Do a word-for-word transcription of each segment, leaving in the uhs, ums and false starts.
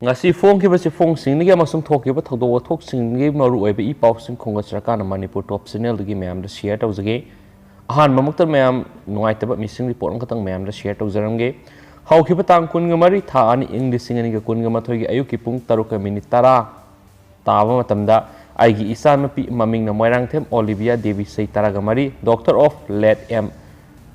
ꯉꯁꯤ ꯐꯣꯡꯈꯤꯕ ꯆꯦꯐꯣꯡꯁꯤꯡꯗꯒꯤ ꯑꯃꯁꯨꯡ ꯊꯣꯛꯈꯤꯕ ꯊꯧꯗꯣꯛ ꯋꯥꯊꯣꯛꯁꯤꯡꯗꯒꯤ ꯃꯔꯨꯑꯣꯏꯕ ꯏ ꯄꯥꯎꯁꯤꯡ ꯈꯣꯝꯒꯠꯆꯔꯀꯥꯟꯗ ꯃꯅꯤꯄꯨꯔ ꯇꯣꯞ ꯆꯦꯅꯦꯜꯗꯒꯤ ꯃꯌꯥꯝꯗ ꯁꯤꯌꯔ ꯇꯧꯖꯒꯦ꯫ ꯑꯍꯥꯟꯕꯃꯛꯇ ꯃꯌꯥꯝ ꯅꯨꯡꯉꯥꯏꯇꯕ ꯃꯤꯁꯤꯡ ꯔꯤꯄꯣꯔꯠ ꯑꯃꯈꯛꯇꯪ ꯃꯌꯥꯝꯗ ꯁꯤꯌꯔ ꯇꯧꯖꯔꯝꯒꯦ꯫ ꯍꯧꯈꯤꯕ ꯇꯥꯡ ꯀꯨꯟꯒ ꯃꯔꯤ ꯊꯥ ꯑꯅꯤ ꯏꯪ ꯂꯤꯁꯤꯡ ꯑꯅꯤꯒ ꯀꯨꯟꯒ ꯃꯥꯊꯣꯏꯒꯤ ꯑꯌꯨꯛꯀꯤ ꯄꯨꯡ ꯇꯔꯨꯛꯀ ꯃꯤꯅꯤꯠ ꯇꯔꯥ ꯇꯥꯕ ꯃꯇꯝꯗ ꯑꯩꯒꯤ ꯏꯆꯥꯅꯨꯄꯤ ꯃꯃꯤꯡꯅ ꯃꯣꯏꯔꯥꯡꯊꯦꯝ ꯑꯣꯂꯤꯕꯤꯌꯥ ꯗꯦꯕꯤ ꯆꯍꯤ ꯇꯔꯥꯒ ꯃꯔꯤ, daughter of late M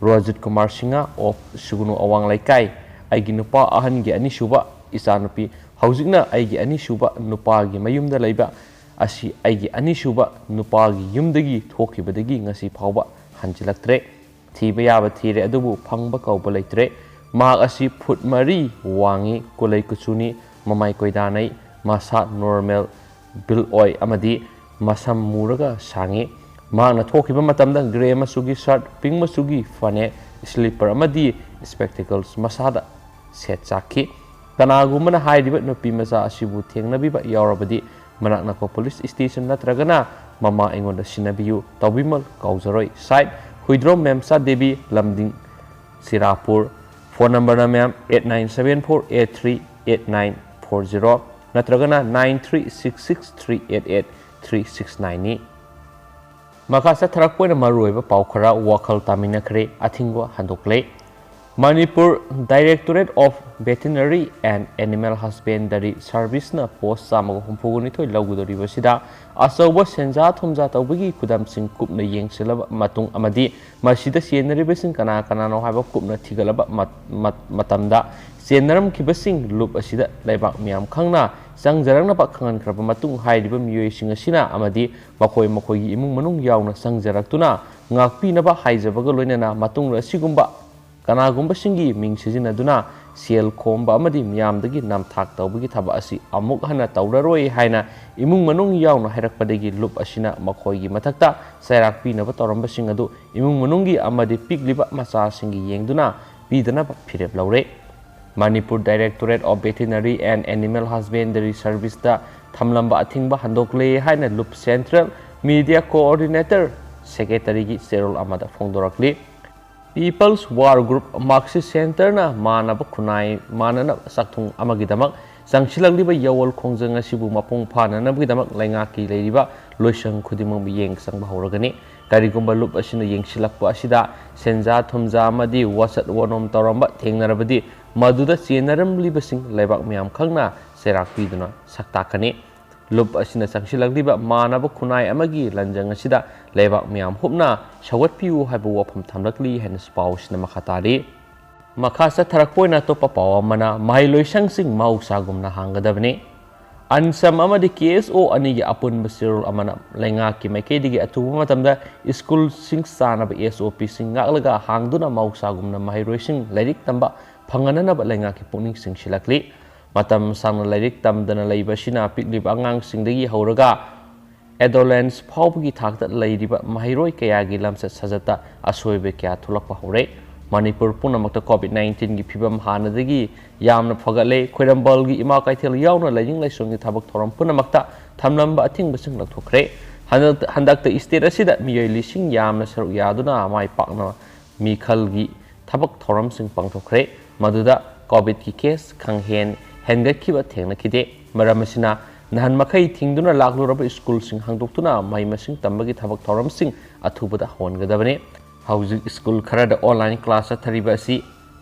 Rojit Kumar Singh of ꯁꯨꯒꯨꯅꯨ ꯑꯋꯥꯡ ꯂꯩꯀꯥꯏ, ꯑꯩꯒꯤ ꯅꯨꯄꯥ ꯑꯍꯟꯒꯤ ꯑꯅꯤꯁꯨꯕ ꯏꯆꯥꯅꯨꯄꯤ, ꯍꯧꯖꯤꯛꯅ ꯑꯩꯒꯤ ꯑꯅꯤꯁꯨꯕ ꯅꯨꯄꯥꯒꯤ ꯃꯌꯨꯝꯗ ꯂꯩꯕ ꯑꯁꯤ ꯑꯩꯒꯤ ꯑꯅꯤꯁꯨꯕ ꯅꯨꯄꯥꯒꯤ ꯌꯨꯝꯗꯒꯤ ꯊꯣꯛꯈꯤꯕꯗꯒꯤ ꯉꯁꯤ ꯐꯥꯎꯕ ꯍꯟꯖꯤꯜꯂꯛꯇ꯭ꯔꯦ꯫ ꯊꯤꯕ ꯌꯥꯕ ꯊꯤꯔꯦ, ꯑꯗꯨꯕꯨ ꯐꯪꯕ ꯀꯧꯕ ꯂꯩꯇ꯭ꯔꯦ꯫ ꯃꯍꯥꯛ ꯑꯁꯤ ꯐꯨꯠ ꯃꯔꯤ ꯋꯥꯡꯉꯤ, ꯀꯨꯂꯩ ꯀꯨꯆꯨꯅꯤ, ꯃꯃꯥꯏ ꯀꯣꯏꯗꯥꯅꯩ, ꯃꯁꯥ ꯅꯣꯔꯃꯦꯜ ꯕꯤꯜ ꯑꯣꯏ ꯑꯃꯗꯤ ꯃꯁꯝ ꯃꯨꯔꯒ ꯁꯥꯡꯉꯤ꯫ ꯃꯍꯥꯛꯅ ꯊꯣꯛꯈꯤꯕ ꯃꯇꯝꯗ ꯒ꯭ꯔꯦ ꯃꯆꯨꯒꯤ ꯁꯔꯠ, ꯄꯤꯡ ꯃꯆꯨꯒꯤ ꯐꯅꯦꯛ, ꯁ꯭ꯂꯤꯄꯔ ꯑꯃꯗꯤ ꯁ꯭ꯄꯦꯛꯇꯤꯀꯜꯁ ꯃꯁꯥꯗ ꯁꯦꯠ ꯆꯥꯈꯤ꯫ ꯀꯅꯥꯒꯨꯝꯕꯅ ꯍꯥꯏꯔꯤꯕ ꯅꯨꯄꯤ ꯃꯆꯥ ꯑꯁꯤꯕꯨ ꯊꯦꯡꯅꯕꯤꯕ ꯌꯥꯎꯔꯕꯗꯤ ꯃꯅꯥꯛ ꯅꯛꯄ ꯄꯨꯂꯤꯁ ꯁ꯭ꯇꯦꯁꯟ ꯅꯠꯇ꯭ꯔꯒꯅ ꯃꯃꯥ ꯑꯩꯉꯣꯟꯗ ꯁꯤꯟꯅꯕꯤꯌꯨ꯫ ꯇꯧꯕꯤꯃꯜ ꯀꯥꯎꯖꯔꯣꯏ꯫ Site, ꯍꯨꯏꯗ꯭ꯔꯣꯝ ꯃꯦꯝꯆꯥ ꯗꯦꯕꯤ, ꯂꯝꯗꯤꯡ ꯁꯤꯔꯥꯄꯨꯔ꯫ ꯐꯣꯟ ꯅꯝꯕꯔꯅ ꯃꯌꯥꯝ eight nine seven four eight three eight nine four zero ꯅꯠꯇ꯭ꯔꯒꯅ nine three six six three eight eight three six nine ꯅꯤ꯫ ꯃꯈꯥ ꯆꯠꯊꯔꯛꯄ ꯑꯣꯏꯅ ꯃꯔꯨꯑꯣꯏꯕ ꯄꯥꯎ ꯈꯔ ꯋꯥꯈꯜ ꯇꯥꯃꯤꯟꯅꯈ꯭ꯔꯦ꯫ ꯑꯊꯤꯡꯕ ꯍꯟꯗꯣꯛꯂꯦ꯫ Manipur Directorate of Veterinary and Animal Husbandry Serviceꯅ ꯄꯣꯁ ꯆꯥꯝꯃꯒ ꯍꯨꯝꯐꯨꯒ ꯅꯤꯊꯣꯏ ꯂꯧꯒꯗꯧꯔꯤꯕꯁꯤꯗ ꯑꯆꯧꯕ ꯁꯦꯟꯖꯥ ꯊꯨꯝꯖꯥ ꯇꯧꯕꯒꯤ ꯈꯨꯗꯝꯁꯤꯡ ꯀꯨꯞꯅ ꯌꯦꯡꯁꯤꯜꯂꯕ ꯃꯇꯨꯡ ꯑꯃꯗꯤ ꯃꯁꯤꯗ ꯆꯦꯟꯅꯔꯤꯕꯁꯤꯡ ꯀꯅꯥ ꯀꯅꯥꯅꯣ ꯍꯥꯏꯕ ꯀꯨꯞꯅ ꯊꯤꯒꯠꯂꯕ ꯃ-, ꯃ-, ꯃꯇꯝꯗ ꯆꯦꯟꯅꯔꯝꯈꯤꯕꯁꯤꯡ ꯂꯨꯞ ꯑꯁꯤꯗ ꯂꯩꯕꯥꯛ ꯃꯤꯌꯥꯝ ꯈꯪꯅ ꯆꯪꯖꯔꯛꯅꯕ ꯈꯪꯍꯟꯈ꯭ꯔꯕ ꯃꯇꯨꯡ ꯍꯥꯏꯔꯤꯕ ꯃꯤꯑꯣꯏꯁꯤꯡ ꯑꯁꯤꯅ ꯑꯃꯗꯤ ꯃꯈꯣꯏ ꯃꯈꯣꯏꯒꯤ ꯏꯃꯨꯡ ꯃꯅꯨꯡ ꯌꯥꯎꯅ ꯆꯪꯖꯔꯛꯇꯨꯅ ꯉꯥꯛꯄꯤꯅꯕ ꯍꯥꯏꯖꯕꯒ ꯂꯣꯏꯅꯅ ꯃꯇꯨꯡꯗ ꯑꯁꯤꯒꯨꯝꯕ ꯀꯅꯥꯒꯨꯝꯕꯁꯤꯡꯒꯤ ꯃꯤꯡ ꯁꯤꯖꯤꯟꯅꯗꯨꯅ ꯁꯦꯜ ꯈꯣꯝꯕ ꯑꯃꯗꯤ ꯃꯤꯌꯥꯝꯗꯒꯤ ꯅꯝꯊꯥꯛ ꯇꯧꯕꯒꯤ ꯊꯕꯛ ꯑꯁꯤ ꯑꯃꯨꯛ ꯍꯟꯅ ꯇꯧꯔꯔꯣꯏ ꯍꯥꯏꯅ ꯏꯃꯨꯡ ꯃꯅꯨꯡ ꯌꯥꯎꯅ ꯍꯥꯏꯔꯛꯄꯗꯒꯤ ꯂꯨꯞ ꯑꯁꯤꯅ ꯃꯈꯣꯏꯒꯤ ꯃꯊꯛꯇ ꯆꯩꯔꯥꯛ ꯄꯤꯅꯕ ꯇꯧꯔꯝꯕꯁꯤꯡ ꯑꯗꯨ ꯏꯃꯨꯡ ꯃꯅꯨꯡꯒꯤ ꯑꯃꯗꯤ ꯄꯤꯛꯂꯤꯕ ꯃꯆꯥꯁꯤꯡꯒꯤ ꯌꯦꯡꯗꯨꯅ ꯄꯤꯗꯅꯕ ꯐꯤꯔꯦꯞ ꯂꯧꯔꯦ꯫ Manipur Directorate of Veterinary and Animal Husbandry Serviceꯇ ꯊꯝꯂꯝꯕ ꯑꯊꯤꯡꯕ ꯍꯟꯗꯣꯛꯂꯦ ꯍꯥꯏꯅ ꯂꯨꯞ Central Media Coordinator Secretaryꯒꯤ ꯆꯦꯔꯣꯜ ꯑꯃꯗ ꯐꯣꯡꯗꯣꯔꯛꯂꯤ꯫ People's War Group Marxist Centerꯅ ꯃꯥꯟꯅꯕ ꯈꯨꯟꯅꯥꯏ ꯃꯥꯟꯅꯅ ꯆꯥꯛꯊꯨꯡ ꯑꯃꯒꯤꯗꯃꯛ ꯆꯪꯁꯤꯜꯂꯛꯂꯤꯕ ꯌꯥꯑꯣꯜ ꯈꯣꯡꯖꯪ ꯑꯁꯤꯕꯨ ꯃꯄꯨꯡ ꯐꯥꯅꯅꯕꯒꯤꯗꯃꯛ ꯂꯩꯉꯥꯛꯀꯤ ꯂꯩꯔꯤꯕ ꯂꯣꯏꯁꯪ ꯈꯨꯗꯤꯡꯃꯛ ꯃꯤꯠꯌꯦꯡ ꯆꯪꯕ ꯍꯧꯔꯒꯅꯤ꯫ ꯀꯔꯤꯒꯨꯝꯕ ꯂꯨꯞ ꯑꯁꯤꯅ ꯌꯦꯡꯁꯤꯜꯂꯛꯄ ꯑꯁꯤꯗ ꯁꯦꯟꯖꯥ ꯊꯨꯝꯖꯥ ꯑꯃꯗꯤ ꯋꯥꯆꯠ ꯋꯥꯅꯣꯝ ꯇꯧꯔꯝꯕ ꯊꯦꯡꯅꯔꯕꯗꯤ, ꯃꯗꯨꯗ ꯆꯦꯟꯅꯔꯝꯂꯤꯕꯁꯤꯡ ꯂꯩꯕꯥꯛ ꯃꯤꯌꯥꯝ ꯈꯪꯅ ꯆꯩꯔꯥꯛ ꯄꯤꯗꯨꯅ ꯁꯛꯇꯥꯛꯀꯅꯤ꯫ ꯂꯨꯞ ꯑꯁꯤꯅ ꯆꯪꯁꯤꯜꯂꯛꯂꯤꯕ ꯃꯥꯟꯅꯕ ꯈꯨꯟꯅꯥꯏ ꯑꯃꯒꯤ ꯂꯟꯖꯪ ꯑꯁꯤꯗ ꯂꯩꯕꯥꯛ ꯃꯤꯌꯥꯝ ꯍꯨꯞꯅ ꯁꯧꯒꯠꯄꯤꯌꯨ ꯍꯥꯏꯕ ꯋꯥꯐꯝ ꯊꯝꯂꯛꯂꯤ ꯍꯥꯏꯅꯁꯨ ꯄꯥꯎꯁꯤꯅ ꯃꯈꯥ ꯇꯥꯔꯤ꯫ ꯃꯈꯥ ꯆꯠꯊꯔꯛꯄ ꯑꯣꯏꯅ ꯑꯇꯣꯞꯄ ꯄꯥꯎ ꯑꯃꯅ, ꯃꯍꯩꯂꯣꯏꯁꯪꯁꯤꯡ ꯃꯍꯧꯁꯥꯒꯨꯝꯅ ꯍꯥꯡꯒꯗꯕꯅꯤ꯫ ꯑꯟꯁꯝ ꯑꯃꯗꯤ ꯀꯦ ꯑꯦꯁ ꯑꯣ ꯑꯅꯤꯒꯤ ꯑꯄꯨꯟꯕ ꯆꯦꯔꯣꯜ ꯑꯃꯅ ꯂꯩꯉꯥꯛꯀꯤ ꯃꯥꯏꯀꯩꯗꯒꯤ ꯑꯊꯨꯕ ꯃꯇꯝꯗ ꯁ꯭ꯀꯨꯜꯁꯤꯡ ꯆꯥꯅꯕ ꯑꯦꯁ ꯑꯣ ꯄꯤꯁꯤꯡ ꯉꯥꯛꯂꯒ ꯍꯥꯡꯗꯨꯅ ꯃꯍꯧꯁꯥꯒꯨꯝꯅ ꯃꯍꯩꯔꯣꯏꯁꯤꯡ ꯂꯥꯏꯔꯤꯛ ꯇꯝꯕ ꯐꯪꯍꯟꯅꯅꯕ ꯂꯩꯉꯥꯛꯀꯤ ꯄꯨꯛꯅꯤꯡ ꯆꯤꯡꯁꯤꯜꯂꯛꯂꯤ꯫ ꯃꯇꯝ ꯁꯥꯡꯅ ꯂꯥꯏꯔꯤꯛ ꯇꯝꯗꯅ ꯂꯩꯕ ꯑꯁꯤꯅ ꯄꯤꯛꯂꯤꯕ ꯑꯉꯥꯡꯁꯤꯡꯗꯒꯤ ꯍꯧꯔꯒ ꯑꯦꯗꯣꯂꯦꯟꯁ ꯐꯥꯎꯕꯒꯤ ꯊꯥꯛꯇ ꯂꯩꯔꯤꯕ ꯃꯍꯩꯔꯣꯏ ꯀꯌꯥꯒꯤ ꯂꯝꯆꯠ ꯁꯥꯖꯠꯇ ꯑꯁꯣꯏꯕ ꯀꯌꯥ ꯊꯣꯛꯂꯛꯄ ꯍꯧꯔꯦ꯫ ꯃꯅꯤꯄꯨꯔ ꯄꯨꯝꯅꯃꯛꯇ ꯀꯣꯚꯤꯗ ꯅꯥꯏꯟꯇꯤꯟꯒꯤ ꯐꯤꯕꯝ ꯍꯥꯟꯅꯗꯒꯤ ꯌꯥꯝꯅ ꯐꯒꯠꯂꯦ꯫ ꯈꯣꯏꯔꯝꯕꯜꯒꯤ ꯏꯃꯥ ꯀꯩꯊꯦꯜ ꯌꯥꯎꯅ ꯂꯥꯏꯅꯤꯡ ꯂꯥꯏꯁꯣꯟꯒꯤ ꯊꯕꯛ ꯊꯧꯔꯝ ꯄꯨꯝꯅꯃꯛꯇ ꯊꯝꯂꯝꯕ ꯑꯊꯤꯡꯕꯁꯤꯡ ꯂꯧꯊꯣꯛꯈ꯭ꯔꯦ꯫ ꯍꯟꯗꯛ-, ꯍꯟꯗꯛꯇ ꯁ꯭ꯇꯦꯠ ꯑꯁꯤꯗ ꯃꯤꯑꯣꯏ ꯂꯤꯁꯤꯡ ꯌꯥꯝꯅ ꯁꯔꯨꯛ ꯌꯥꯗꯨꯅ ꯃꯥꯏ ꯄꯥꯛꯅ ꯃꯤꯈꯜꯒꯤ ꯊꯕꯛ ꯊꯧꯔꯝꯁꯤꯡ ꯄꯥꯡꯊꯣꯛꯈ꯭ꯔꯦ꯫ ꯃꯗꯨꯗ ꯀꯣꯚꯤꯗꯀꯤ ꯀꯦꯁ ꯈꯪꯍꯦꯟ ꯍꯦꯟꯒꯠꯈꯤꯕ ꯊꯦꯡꯅꯈꯤꯗꯦ꯫ ꯃꯔꯝ ꯑꯁꯤꯅ, ꯅꯍꯥꯟ ꯃꯈꯩ ꯊꯤꯡꯗꯨꯅ ꯂꯥꯛꯂꯨꯔꯕ ꯁ꯭ꯀꯨꯜꯁꯤꯡ ꯍꯥꯡꯗꯣꯛꯇꯨꯅ ꯃꯍꯩ ꯃꯁꯤꯡ ꯇꯝꯕꯒꯤ ꯊꯕꯛ ꯊꯧꯔꯝꯁꯤꯡ ꯑꯊꯨꯕꯗ ꯍꯧꯍꯟꯒꯗꯕꯅꯤ꯫ ꯍꯧꯖꯤꯛ ꯁ꯭ꯀꯨꯜ ꯈꯔꯗ ꯑꯣꯟꯂꯥꯏꯟ ꯀ꯭ꯂꯥꯁ ꯆꯠꯊꯔꯤꯕ ꯑꯁꯤ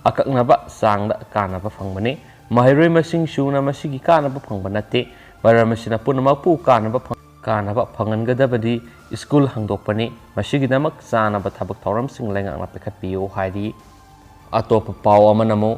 ꯑꯀꯛꯅꯕ ꯆꯥꯡꯗ ꯀꯥꯟꯅꯕ ꯐꯪꯕꯅꯤ꯫ ꯃꯍꯩꯔꯣꯏ ꯃꯁꯤꯡ ꯁꯨꯅ ꯃꯁꯤꯒꯤ ꯀꯥꯟꯅꯕ ꯐꯪꯕ ꯅꯠꯇꯦ꯫ ꯃꯔꯝ ꯑꯁꯤꯅ, ꯄꯨꯝꯅꯃꯛꯄꯨ ꯀꯥꯟꯅꯕ ꯐꯪ-, ꯀꯥꯟꯅꯕ ꯐꯪꯍꯟꯒꯗꯕꯗꯤ ꯁ꯭ꯀꯨꯜ ꯍꯥꯡꯗꯣꯛꯄꯅꯤ꯫ ꯃꯁꯤꯒꯤꯗꯃꯛ ꯆꯥꯅꯕ ꯊꯕꯛ ꯊꯧꯔꯝꯁꯤꯡ ꯂꯩꯉꯥꯛꯅ ꯄꯥꯏꯈꯠꯄꯤꯌꯨ ꯍꯥꯏꯔꯤ꯫ ꯑꯇꯣꯞꯄ ꯄꯥꯎ ꯑꯃꯅ ꯑꯃꯨꯛ,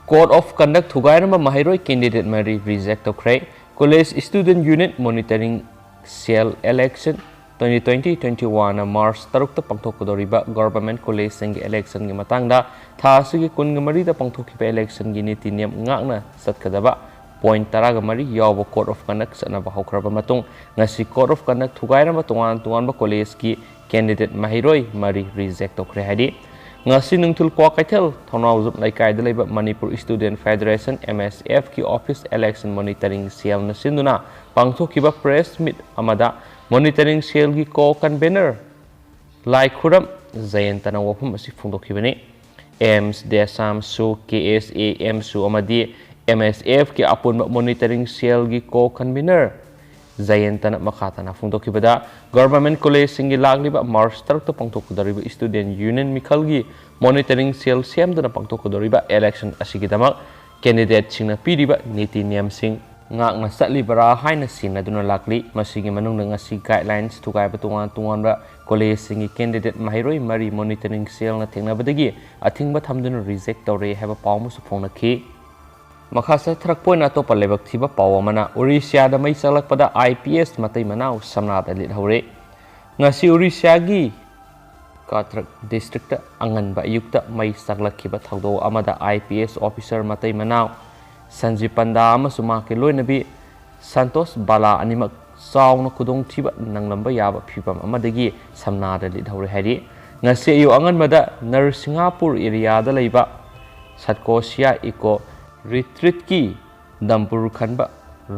Code of Conduct ꯊꯨꯒꯥꯏꯔꯝꯕ ꯃꯍꯩꯔꯣꯏ candidate ꯃꯔꯤ reject ꯇꯧꯈ꯭ꯔꯦ꯫ College Student Unit Monitoring Cell election twenty twenty twenty one ꯅ March ꯇꯔꯨꯛꯇ ꯄꯥꯡꯊꯣꯛꯀꯗꯧꯔꯤꯕ government college ꯁꯤꯡꯒꯤ election ꯒꯤ ꯃꯇꯥꯡꯗ ꯊꯥ ꯑꯁꯤꯒꯤ ꯀꯨꯟꯃꯔꯤꯗ ꯄꯥꯡꯊꯣꯛꯈꯤꯕ election ꯒꯤ ꯅꯤꯇꯤ ꯅꯤꯌꯝ ꯉꯥꯛꯅ ꯆꯠꯀꯗꯕ point ꯇꯔꯥꯃꯔꯤ ꯌꯥꯎꯕ Code of Conduct ꯆꯠꯅꯕ ꯍꯧꯈ꯭ꯔꯕ ꯃꯇꯨꯡ, ꯉꯁꯤ Code of Conduct ꯊꯨꯒꯥꯏꯔꯝꯕ ꯇꯣꯉꯥꯟ ꯇꯣꯉꯥꯟꯕ college ꯀꯤ candidate ꯃꯍꯩꯔꯣꯏ ꯃꯔꯤ reject ꯇꯧꯈ꯭ꯔꯦ ꯍꯥꯏꯔꯤ꯫ ꯉꯁꯤ ꯅꯨꯡꯊꯤꯜ ꯀ꯭ꯋꯥꯀꯩꯊꯦꯜ ꯊꯧꯅꯥꯎꯖꯝ ꯂꯩꯀꯥꯏꯗ ꯂꯩꯕ Manipur Student Federation, M S F ꯀꯤ office election monitoring cell ꯅ ꯁꯤꯟꯗꯨꯅ ꯄꯥꯡꯊꯣꯛꯈꯤꯕ press meet ꯑꯃꯗ monitoring cell ꯒꯤ co-convener ꯂꯥꯏꯈꯨꯔꯝ ꯖꯌꯟꯇꯅ ꯋꯥꯐꯝ ꯑꯁꯤ ꯐꯣꯡꯗꯣꯛꯈꯤꯕꯅꯤ꯫ ꯑꯦꯝꯁ, ꯗꯦꯁꯥꯝꯁꯨ, ꯀꯦ ꯑꯦꯁ ꯑꯦ ꯑꯦꯝꯁꯨ ꯑꯃꯗꯤ ꯑꯦꯝ ꯑꯦꯁ ꯑꯦꯐꯀꯤ ꯑꯄꯨꯟꯕ ꯃꯣꯅꯤꯇꯔꯤꯡ ꯁꯦꯜꯒꯤ ꯀꯣ ꯀꯟꯚꯤꯅꯔ ꯖꯌꯟꯇꯅ ꯃꯈꯥ ꯇꯥꯅ ꯐꯣꯡꯗꯣꯛꯈꯤꯕꯗ, ꯒꯚꯔꯟꯃꯦꯟꯠ ꯀꯣꯂꯦꯖꯁꯤꯡꯒꯤ ꯂꯥꯛꯂꯤꯕ ꯃꯥꯔꯆ ꯇꯔꯨꯛꯇ ꯄꯥꯡꯊꯣꯛꯀꯗꯧꯔꯤꯕ ꯁ꯭ꯇꯨꯗꯦꯟꯠ ꯌꯨꯅꯤꯌꯟ ꯃꯤꯈꯜꯒꯤ ꯃꯣꯅꯤꯇꯔꯤꯡ ꯁꯦꯜ ꯁꯦꯝꯗꯨꯅ ꯄꯥꯡꯊꯣꯛꯀꯗꯧꯔꯤꯕ ꯏꯂꯦꯛꯁꯟ ꯑꯁꯤꯒꯤꯗꯃꯛ ꯀꯦꯟꯗꯤꯗꯦꯠꯁꯤꯡꯅ ꯄꯤꯔꯤꯕ ꯅꯤꯇꯤ ꯅꯤꯌꯝꯁꯤꯡ ꯉꯥꯛꯅ ꯆꯠꯂꯤꯕꯔꯥ ꯍꯥꯏꯅ ꯁꯤꯟꯅꯗꯨꯅ ꯂꯥꯛꯂꯤ꯫ ꯃꯁꯤꯒꯤ ꯃꯅꯨꯡꯗ ꯉꯁꯤ ꯒꯥꯏꯗꯂꯥꯏꯟꯁ ꯊꯨꯒꯥꯏꯕ ꯇꯣꯉꯥꯟ ꯇꯣꯉꯥꯟꯕ ꯀꯣꯂꯦꯖꯁꯤꯡꯒꯤ ꯀꯦꯟꯗꯤꯗꯦꯠ ꯃꯍꯩꯔꯣꯏ ꯃꯔꯤ ꯃꯣꯅꯤꯇꯔꯤꯡ ꯁꯦꯜꯅ ꯊꯦꯡꯅꯕꯗꯒꯤ ꯑꯊꯤꯡꯕ ꯊꯝꯗꯨꯅ ꯔꯤꯖꯦꯛ ꯇꯧꯔꯦ ꯍꯥꯏꯕ ꯄꯥꯎ ꯑꯃꯁꯨ ꯐꯣꯡꯅꯈꯤ꯫ ꯃꯈꯥ ꯆꯠꯊꯔꯛꯄ ꯑꯣꯏꯅ ꯑꯇꯣꯞꯄ ꯂꯥꯏꯕꯛ ꯊꯤꯕ ꯄꯥꯎ ꯑꯃꯅ, ꯑꯣꯔꯤꯁꯤꯌꯥꯗ ꯃꯩ ꯆꯥꯛꯂꯛꯄꯗ ꯑꯥꯏ ꯄꯤ ꯑꯦꯁ ꯃꯇꯩ ꯃꯅꯥꯎ ꯁꯝꯅꯥꯗ ꯂꯤꯠꯍꯧꯔꯦ꯫ ꯉꯁꯤ ꯑꯣꯔꯤꯁꯤꯌꯥꯒꯤ ꯀꯥꯇ꯭ꯔꯛ ꯗꯤꯁꯇ꯭ꯔꯤꯛꯇ ꯑꯉꯟꯕ ꯑꯌꯨꯛꯇ ꯃꯩ ꯆꯥꯛꯂꯛꯈꯤꯕ ꯊꯧꯗꯣꯛ ꯑꯃꯗ ꯑꯥꯏ ꯄꯤ ꯑꯦꯁ ꯑꯣꯐꯤꯁꯔ ꯃꯇꯩ ꯃꯅꯥꯎ ꯁꯟꯖꯤꯞ ꯄꯟꯗꯥ ꯑꯃꯁꯨꯡ ꯃꯍꯥꯛꯀꯤ ꯂꯣꯏꯅꯕꯤ ꯁꯟꯇꯣꯁ ꯕꯥꯂꯥ ꯑꯅꯤꯃꯛ ꯆꯥꯎꯅ ꯈꯨꯗꯣꯡꯊꯤꯕ ꯅꯪꯂꯝꯕ ꯌꯥꯕ ꯐꯤꯚꯝ ꯑꯃꯗꯒꯤ ꯁꯝꯅꯥꯗ ꯂꯤꯠꯍꯧꯔꯦ ꯍꯥꯏꯔꯤ꯫ ꯉꯁꯤ ꯑꯌꯨꯛ ꯑꯉꯟꯕꯗ ꯅꯔꯁꯤꯡꯍꯥꯄꯨꯔ ꯑꯦꯔꯤꯌꯥꯗ ꯂꯩꯕ ꯁꯠꯀꯣꯁꯤꯌꯥ ꯏꯀꯣ ꯔꯤꯇ꯭ꯔꯤꯠꯀꯤ ꯗꯝꯄꯨꯔ ꯈꯟꯕ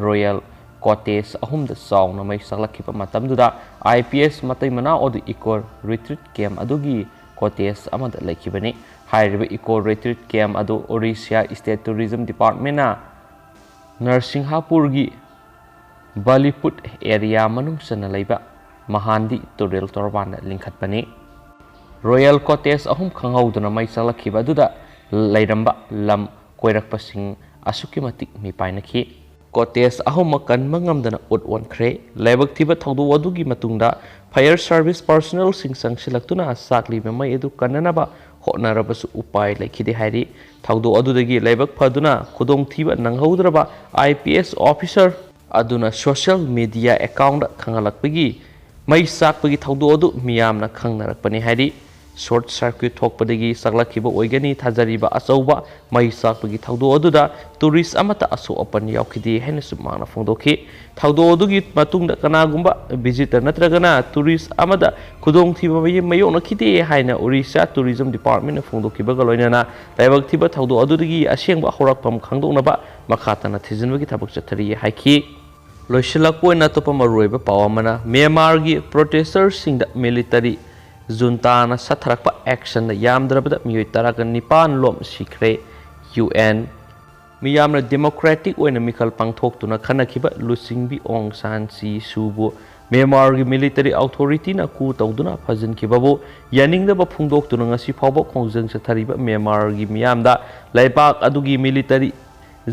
ꯔꯣꯌꯦꯜ ꯀꯣꯇꯦꯖ ꯑꯍꯨꯝꯗ ꯆꯥꯎꯅ ꯃꯩ ꯆꯥꯛꯂꯛꯈꯤꯕ ꯃꯇꯝꯗꯨꯗ, ꯑꯥꯏ ꯄꯤ ꯑꯦꯁ ꯃꯇꯩ ꯃꯅꯥꯎ ꯑꯗꯨ ꯏꯀꯣ ꯔꯤꯇ꯭ꯔꯤꯠ ꯀꯦꯝꯞ ꯑꯗꯨꯒꯤ ꯀꯣꯇꯦꯖ ꯑꯃꯗ ꯂꯩꯈꯤꯕꯅꯤ꯫ ꯍꯥꯏꯔꯤꯕ ꯏꯀꯣ ꯔꯤꯇ꯭ꯔꯤꯠ ꯀꯦꯝꯞ ꯑꯗꯨ ꯑꯣꯔꯤꯁꯤꯌꯥ ꯁ꯭ꯇꯦꯠ ꯇꯨꯔꯤꯖꯝ ꯗꯤꯄꯥꯔꯠꯃꯦꯟꯠꯅ ꯅꯔꯁꯤꯡꯍꯥꯄꯨꯔꯒꯤ ꯕꯂꯤꯄꯨꯠ ꯑꯦꯔꯤꯌꯥ ꯃꯅꯨꯡ ꯆꯟꯅ ꯂꯩꯕ ꯃꯍꯥꯟꯗꯤ ꯇꯨꯔꯦꯜ ꯇꯣꯔꯕꯥꯟꯗ ꯂꯤꯡꯈꯠꯄꯅꯤ꯫ ꯔꯣꯌꯦꯜ ꯀꯣꯇꯦꯖ ꯑꯍꯨꯝ ꯈꯪꯍꯧꯗꯅ ꯃꯩ ꯆꯥꯛꯂꯛꯈꯤꯕ ꯑꯗꯨꯗ ꯂꯩꯔꯝꯕ ꯂꯝ ꯀꯣꯏꯔꯛꯄꯁꯤꯡ ꯑꯁꯨꯛꯀꯤ ꯃꯇꯤꯛ ꯃꯤꯄꯥꯏꯅꯈꯤ꯫ ꯀꯣꯇꯦꯖ ꯑꯍꯨꯝꯃꯛ ꯀꯟꯕ ꯉꯝꯗꯅ ꯎꯠ ꯑꯣꯟꯈ꯭ꯔꯦ꯫ ꯂꯥꯏꯕꯛ ꯊꯤꯕ ꯊꯧꯗꯣꯛ ꯑꯗꯨꯒꯤ ꯃꯇꯨꯡꯗ ꯐꯥꯌꯔ ꯁꯥꯔꯚꯤꯁ ꯄꯥꯔꯁꯣꯅꯦꯜꯁꯤꯡ ꯆꯪꯁꯤꯜꯂꯛꯇꯨꯅ ꯆꯥꯛꯂꯤꯕ ꯃꯩ ꯑꯗꯨ ꯀꯟꯅꯅꯕ ꯍꯣꯠꯅꯔꯕꯁꯨ ꯎꯄꯥꯏ ꯂꯩꯈꯤꯗꯦ ꯍꯥꯏꯔꯤ꯫ ꯊꯧꯗꯣꯛ ꯑꯗꯨꯗꯒꯤ ꯂꯥꯏꯕꯛ ꯐꯗꯨꯅ ꯈꯨꯗꯣꯡꯊꯤꯕ ꯅꯪꯍꯧꯗ꯭ꯔꯕ ꯑꯥꯏ ꯄꯤ ꯑꯦꯁ ꯑꯣꯐꯤꯁꯔ ꯑꯗꯨꯅ ꯁꯣꯁꯤꯌꯦꯜ ꯃꯤꯗꯤꯌꯥ ꯑꯦꯀꯥꯎꯟꯗ ꯈꯪꯍꯜꯂꯛꯄꯒꯤ ꯃꯩ ꯆꯥꯛꯄꯒꯤ ꯊꯧꯗꯣꯛ ꯑꯗꯨ ꯃꯤꯌꯥꯝꯅ ꯈꯪꯅꯔꯛꯄꯅꯤ ꯍꯥꯏꯔꯤ꯫ ꯁꯣꯔꯠ ꯁꯔꯀ꯭ꯌꯨꯠ ꯊꯣꯛꯄꯗꯒꯤ ꯆꯥꯛꯂꯛꯈꯤꯕ ꯑꯣꯏꯒꯅꯤ ꯊꯥꯖꯔꯤꯕ ꯑꯆꯧꯕ ꯃꯩ ꯆꯥꯛꯄꯒꯤ ꯊꯧꯗꯣꯛ ꯑꯗꯨꯗ ꯇꯨꯔꯤꯁ ꯑꯃꯠꯇ ꯑꯁꯣꯛ ꯑꯄꯟ ꯌꯥꯎꯈꯤꯗꯦ ꯍꯥꯏꯅꯁꯨ ꯃꯍꯥꯛꯅ ꯐꯣꯡꯗꯣꯛꯈꯤ꯫ ꯊꯧꯗꯣꯛ ꯑꯗꯨꯒꯤ ꯃꯇꯨꯡꯗ ꯀꯅꯥꯒꯨꯝꯕ ꯚꯤꯖꯤꯇꯔ ꯅꯠꯇ꯭ꯔꯒꯅ ꯇꯨꯔꯤꯁ ꯑꯃꯗ ꯈꯨꯗꯣꯡꯊꯤꯕ ꯃꯥꯌꯣꯛꯅꯈꯤꯗꯦ ꯍꯥꯏꯅ ꯑꯣꯔꯤꯁꯥ ꯇꯨꯔꯤꯖꯝ ꯗꯤꯄꯥꯔꯠꯃꯦꯟꯠꯅ ꯐꯣꯡꯗꯣꯛꯈꯤꯕꯒ ꯂꯣꯏꯅꯅ ꯂꯥꯏꯕꯛ ꯊꯤꯕ ꯊꯧꯗꯣꯛ ꯑꯗꯨꯗꯒꯤ ꯑꯁꯦꯡꯕ ꯍꯧꯔꯛꯐꯝ ꯈꯪꯗꯣꯛꯅꯕ ꯃꯈꯥ ꯇꯥꯅ ꯊꯤꯖꯤꯟꯕꯒꯤ ꯊꯕꯛ ꯆꯠꯊꯔꯤ ꯍꯥꯏꯈꯤ꯫ ꯂꯣꯏꯁꯤꯜꯂꯛꯄ ꯑꯣꯏꯅ ꯑꯇꯣꯞꯄ ꯃꯔꯨꯑꯣꯏꯕ ꯄꯥꯎ ꯑꯃꯅ, ꯃ꯭ꯌꯥꯟꯃꯥꯔꯒꯤ ꯄ꯭ꯔꯣꯇꯦꯁꯇꯔꯁꯤꯡꯗ ꯃꯤꯂꯤꯇꯔꯤ ꯖꯨꯟꯇꯥꯅ ꯁꯠꯊꯔꯛꯄ ꯑꯦꯛꯁꯟꯗ ꯌꯥꯝꯗ꯭ꯔꯕꯗ ꯃꯤꯑꯣꯏ ꯇꯔꯥꯒ ꯅꯤꯄꯥꯟ ꯂꯣꯝ ꯁꯤꯈ꯭ꯔꯦ꯫ ꯌꯨ ꯑꯦꯟ ꯃꯤꯌꯥꯝꯅ ꯗꯦꯃꯣꯀ꯭ꯔꯦꯇꯤꯛ ꯑꯣꯏꯅ ꯃꯤꯈꯜ ꯄꯥꯡꯊꯣꯛꯇꯨꯅ ꯈꯟꯅꯈꯤꯕ ꯂꯨꯆꯤꯡꯕꯤ ꯑꯣꯡ ꯁꯥꯟ ꯁꯤ ꯁꯨꯕꯨ ꯃ꯭ꯌꯥꯟꯃꯥꯔꯒꯤ ꯃꯤꯂꯤꯇꯔꯤ ꯑꯣꯊꯣꯔꯤꯇꯤꯅ ꯀꯨ ꯇꯧꯗꯨꯅ ꯐꯥꯖꯤꯟꯈꯤꯕꯕꯨ ꯌꯥꯅꯤꯡꯗꯕ ꯐꯣꯡꯗꯣꯛꯇꯨꯅ ꯉꯁꯤ ꯐꯥꯎꯕ ꯈꯣꯡꯖꯪ ꯆꯠꯊꯔꯤꯕ ꯃ꯭ꯌꯥꯟꯃꯥꯔꯒꯤ ꯃꯤꯌꯥꯝꯗ ꯂꯩꯕꯥꯛ ꯑꯗꯨꯒꯤ ꯃꯤꯂꯤꯇꯔꯤ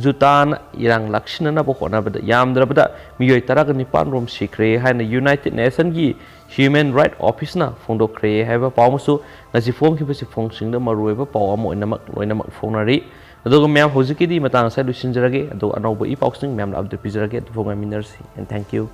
ꯖꯨꯇꯥꯅ ꯏꯔꯥꯡ ꯂꯥꯛꯁꯤꯟꯅꯅꯕ ꯍꯣꯠꯅꯕꯗ ꯌꯥꯝꯗ꯭ꯔꯕꯗ ꯃꯤꯑꯣꯏ ꯇꯔꯥꯒ ꯅꯤꯄꯥꯟ ꯔꯣꯝ ꯁꯤꯈ꯭ꯔꯦ ꯍꯥꯏꯅ ꯌꯨꯅꯥꯏꯇꯦꯗ ꯅꯦꯁꯟꯒꯤ ꯍ꯭ꯌꯨꯃꯦꯟ ꯔꯥꯏꯠ ꯑꯣꯐꯤꯁꯅ ꯐꯣꯡꯗꯣꯛꯈ꯭ꯔꯦ ꯍꯥꯏꯕ ꯄꯥꯎ ꯑꯃꯁꯨ ꯉꯁꯤ ꯐꯣꯡꯈꯤꯕꯁꯤ ꯐꯣꯡꯁꯤꯡꯗ ꯃꯔꯨꯑꯣꯏꯕ ꯄꯥꯎ ꯑꯃ ꯑꯣꯏꯅꯃꯛ ꯂꯣꯏꯅꯃꯛ ꯐꯣꯡꯅꯔꯤ꯫ ꯑꯗꯨꯒ ꯃꯌꯥꯝ, ꯍꯧꯖꯤꯛꯀꯤꯗꯤ ꯃꯇꯥꯡ ꯑꯁꯤꯗ ꯂꯣꯏꯁꯤꯟꯖꯔꯒꯦ꯫ ꯑꯗꯨꯒ ꯑꯅꯧꯕ ꯏ ꯄꯥꯎꯁꯤꯡ ꯃꯌꯥꯝꯅ ꯑꯞꯗꯦꯠ ꯄꯤꯖꯔꯒꯦ꯫ ꯑꯗꯨꯕꯨ ꯉꯥꯏꯃꯤꯟꯅꯔꯁꯤ, and thank you꯫